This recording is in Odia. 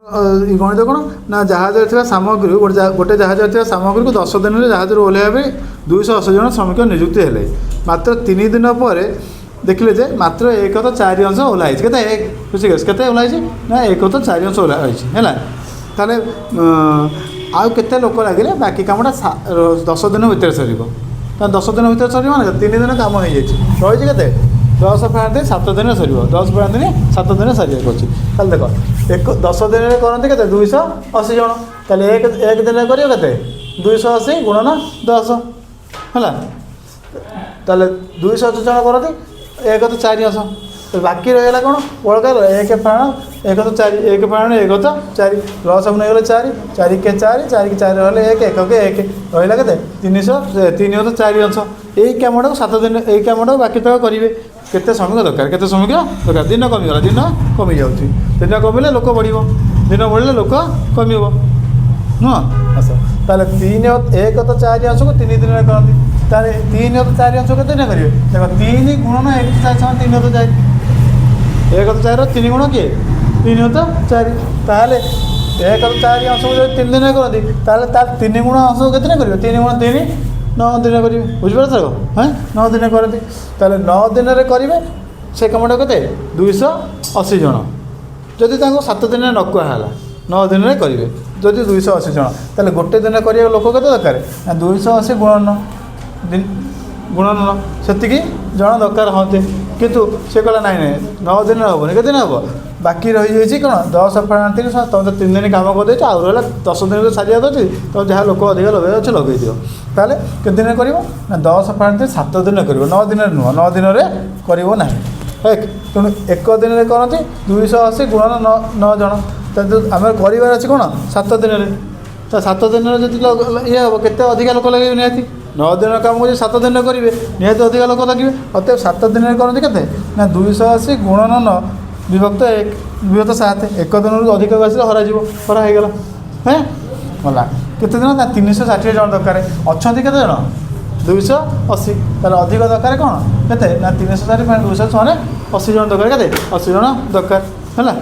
ଗଣିତ କ'ଣ ନା, ଜାହାଜରେ ଥିବା ସାମଗ୍ରୀ, ଗୋଟେ ଜାହାଜରେ ଥିବା ସାମଗ୍ରୀକୁ 10 ଦିନରେ ଜାହାଜରୁ ଓହ୍ଲାଇବା ପାଇଁ 280 ଜଣ ଶ୍ରମିକ ନିଯୁକ୍ତି ହେଲେ। ମାତ୍ର 3 ଦିନ ପରେ ଦେଖିଲେ ଯେ ମାତ୍ର ଏକ ତ ଚାରି ଅଂଶ ଓହ୍ଲା ହେଇଛି। କେତେ? ଏକ, ଋଷିକେଶ, କେତେ ଓହ୍ଲା ହେଇଛି ନା ଏକ ତ ଚାରି ଅଂଶ ଓହ୍ଲା ହେଇଛି। ହେଲା, ତାହେଲେ ଆଉ କେତେ ଲୋକ ଲାଗିଲେ ବାକି କାମଟା 10 ଦିନ ଭିତରେ ସରିବ? ତାହେଲେ 10 ଦିନ ଭିତରେ ସରିବ ନା, 3 ଦିନ କାମ ହେଇଯାଇଛି, ରହିଛି କେତେ? 10 ଫେଣା 3, 7 ଦିନରେ ସରିବ। 10 ଫେଣା 3, 7 ଦିନରେ ସରିବାକୁ ଅଛି। ତାହେଲେ ଦେଖ, ଏକ 10 ଦିନରେ କରନ୍ତି କେତେ? 280 ଜଣ। ତାହେଲେ ଏକ ଏକ ଦିନରେ କରିବ କେତେ? 280 ଗୁଣନ 10। ହେଲା, ତାହେଲେ 280 ଜଣ କରନ୍ତି ଏକ ତ ଚାରି ଅଂଶ। ତ ବାକି ରହିଗଲା କ'ଣ ବଳକା? ଏକ ଫେଣ ଏକ ତ ଚାରି, ଏକ ଫେଣ ଏକ ତ ଚାରି, ଲସାଗୁ ନେଇଗଲେ ଚାରି, ଚାରି କେ ଚାରି, ଚାରି କି ଚାରି ରହିଲେ ଏକ, ଏକକେ ଏକ, ରହିଲା କେତେ? ତିନିଶହ ତିନି ତ ଚାରି ଅଂଶ। ଏଇ କାମଟାକୁ 7 ଦିନ, ଏଇ କାମଟାକୁ ବାକି ତକ କରିବେ, କେତେ ଶ୍ରମିକ ଦରକାର? କେତେ ଶ୍ରମିକ ଦରକାର? ଦିନ କମିଗଲା, ଦିନ କମିଯାଉଛି। ଦିନ କମିଲେ ଲୋକ ବଢ଼ିବ, ଦିନ ବଢ଼ିଲେ ଲୋକ କମିବ, ନୁହଁ? ଆସ, ତାହେଲେ ତିନି ଏକ ତ ଚାରି ଅଂଶକୁ 3 ଦିନରେ କରନ୍ତି। ତାହେଲେ ତିନି ତ ଚାରି ଅଂଶ କେତେ ଦିନ କରିବେ? ଦେଖ, ତିନି ଗୁଣନ ଏକ ତ ଚାରି ସମାନ ତିନି ତ ଚାରି। ଏକ ତ ଚାରିର ତିନି ଗୁଣ କିଏ? ତିନି ତ ଚାରି। ତାହେଲେ ଏକ ତ ଚାରି ଅଂଶକୁ ଯଦି 3 ଦିନରେ କରନ୍ତି, ତାହେଲେ ତାର ତିନି ଗୁଣ ଅଂଶକୁ କେତେ ଦିନ କରିବେ? ତିନି ଗୁଣ ତିନି, 9 ଦିନ କରିବେ। ବୁଝିପାରୁଛ? ହଁ, 9 ଦିନ କରନ୍ତି। ତାହେଲେ 9 ଦିନରେ କରିବେ ସେ କାମଟା କେତେ? 280 ଜଣ। ଯଦି ତାଙ୍କୁ 7 ଦିନରେ ନ କୁହା ହେଲା, 9 ଦିନରେ କରିବେ ଯଦି 280 ଜଣ, ତାହେଲେ ଗୋଟେ ଦିନ କରିବାକୁ ଲୋକ କେତେ ଦରକାର ନା 280 ଗୁଣନ ଗୁଣନ ସେତିକି ଜଣ ଦରକାର ହୁଅନ୍ତେ। କିନ୍ତୁ ସେ କହିଲା, ନାଇଁ ନାଇଁ, 9 ଦିନରେ ହେବନି। କେତେ ଦିନ ହେବ? ବାକି ରହିଯାଇଛି କ'ଣ? 10 ଫେଣା ତିନି, ତୁମେ ତ 3 ଦିନ କାମ କରିଦେଇଛ, ଆଉ ରହିଲା 10 ଦିନରେ ସାରିବାକୁ ଅଛି। ତ ଯାହା ଲୋକ ଅଧିକ ଲଗାଇବାର ଅଛି ଲଗାଇ ଦିଅ। ତାହେଲେ କେତେ ଦିନରେ କରିବ ନା 10 ଫେଣା ତିନି, 7 ଦିନରେ କରିବ, 9 ଦିନରେ ନୁହଁ। 9 ଦିନରେ କରିବ ନାହିଁ। ଏକ, ତେଣୁ ଏକ ଦିନରେ କରନ୍ତି 280 ଗୁଣନ 9 ଜଣ। ତେଣୁ ଆମେ କରିବାର ଅଛି କ'ଣ? 7 ଦିନରେ। ତ 7 ଦିନରେ ଯଦି ଇଏ ହେବ, କେତେ ଅଧିକା ଲୋକ ଲାଗିବେ? ନିହାତି 9 ଦିନ କାମକୁ ଯଦି 7 ଦିନରେ କରିବେ, ନିହାତି ଅଧିକା ଲୋକ ଲାଗିବେ। ଅତଏବ 7 ଦିନରେ କରନ୍ତି କେତେ ନା 280 ଗୁଣନ 9 ବିଭକ୍ତ ଏକ, ବିଭକ୍ତ 7। ଏକ ଦିନରୁ ଅଧିକ ଆସିଲେ ହରାଯିବ, ହରା ହେଇଗଲା। ହେଁ, ଗଲା କେତେ ଦିନ ନା 360 ଜଣ ଦରକାର। ଅଛନ୍ତି କେତେ ଜଣ? 280। ତାହେଲେ ଅଧିକ ଦରକାର କ'ଣ କେତେ ନା 360 ମାନେ 200 ମାନେ 80 ଜଣ ଦରକାର। କେତେ? 80 ଜଣ ଦରକାର। ହେଲା।